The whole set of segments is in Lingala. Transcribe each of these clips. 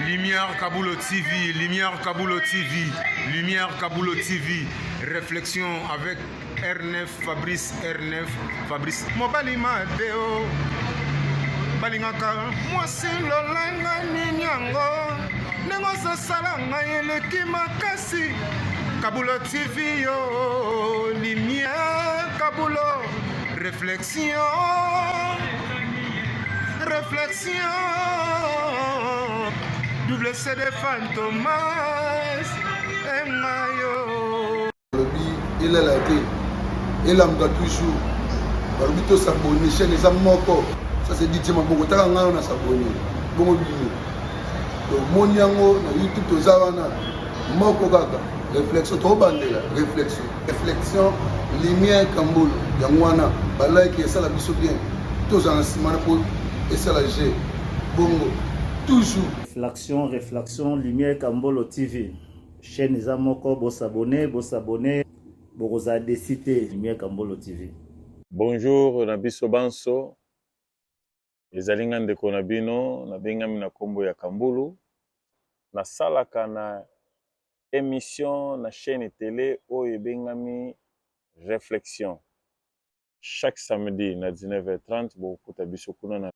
Lumière Kabulo TV, Lumière Kabulo TV, Lumière Kabulo TV, réflexion avec R9 Fabrice R9 Fabrice mobali mabe o balingaka mwasi lolanga nini yango ndenge ozosala ngai eleki makasi Kabulo TV yo Lumière Kabulo réflexion réflexion double CD Fantomas engayo balobi elala te elamuka toujours balobi tosabone chaîne eza moko ça c'est DJ maboko taka ngai na sabone bongo bino tomoni yango na youtube toza wana moko kaka réflexion tobandela réflexion réflexion lumière kambolo yango wana balike esala biso bien tozala na nsima na mpo esala g bongo toujours Réflexion, réflexion, Lumière Kambolo TV. Chaîne eza moko, bosabone, bosabone, bokozala déçu te. Lumière Kambolo TV. Bonjour na biso banso, ezali nga ndeko na bino, nabengami na kombo ya Kambulu. Nasalaka na emission na chaîne tele oyo ebengami Reflexion. Chaque samedi na 19h30 bokokuta biso kuna na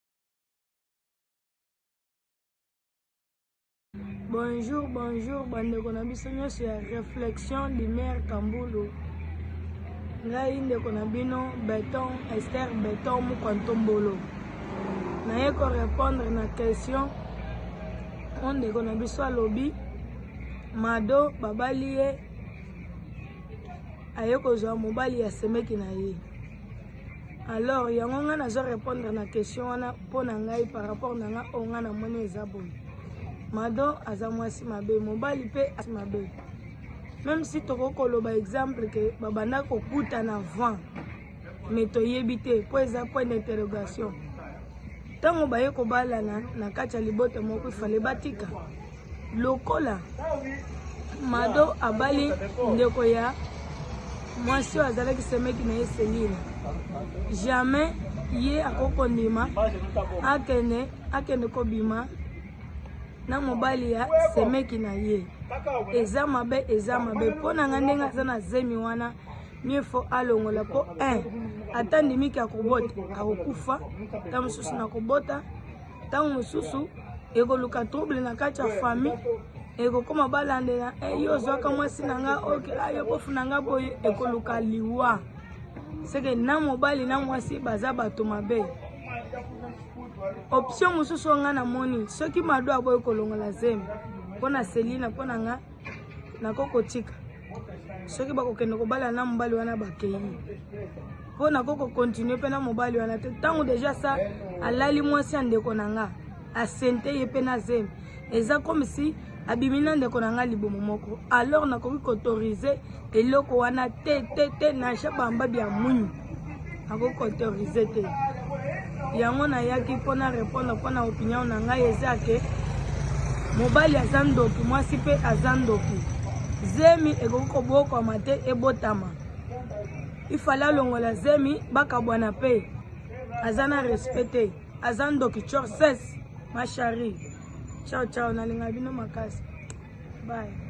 Bonjour, bonjour, bandeko na biso nyonso ya Reflexion Lumière Kambulu. Ngai ndeko na bino Beton Esther Beton Mukwa Ntombolo. Naye ko répondre na question oyo ndeko na biso alobi Mado babali ye aye kozwa mobali ya semeki na ye. Alors yango ngai nazo répondre na question wana mpo na ngai par rapport na ngai oyo ngai namoni eza boye. Mado aza mwasi mabe, mobali mpe mabe. Même si tokoki koloba exemple ke babanda kokutana vent mais toyebi te mpo eza point d'interrogation. Ntango baye kobalana na kati ya libota moko ifale batika lokola Mado abali ndeko ya mwasi oyo azalaki semeki na ye Celine, jamais ye akoki kondima akende akende kobima na mobali ya semeki na ye. Eza mabe, eza mabe mpo na ngai ndenge aza na zemi wana, mieux faut alongola mpo 1 ata ndimiki akobota akokufa, ntango mosusu na kobota, ntango mosusu ekoluka trouble na kati ya famille, ekokoma balandela eh, yo ozwaka mwasi na nga oke ah, yo bofu na nga boye, ekoluka liwa. Seke na mobali na mwasi baza bato mabe. Option mosusu oyo nga namoni, soki Mado aboyi kolongola zemi mpo na Selina, mpo na nga nako kotika soki bakokende kobala na mobali wana bakei, mpo nako kokontinue mpe na mobali wana te. Ntango deja sa alali mwasi ya ndeko na nga asente ye mpe na zemi, eza comme si abimi na ndeko na nga libumu moko, alors nakoki koautorize eloko wana te te te, nansha bamba bya mwinyu nakoki koautorize te. Yango nayaki mpo na répondre mpo na opinion na ngai eza ke mobali aza ndoki, mwasi mpe aza ndoki. Zemi ekoki kobokwama te, ebotama ifale alongola zemi, bakabwana mpe aza na respect te, aza ndoki. Chorses ma chérie, ciao ciao, nalinga bino makasi, bye.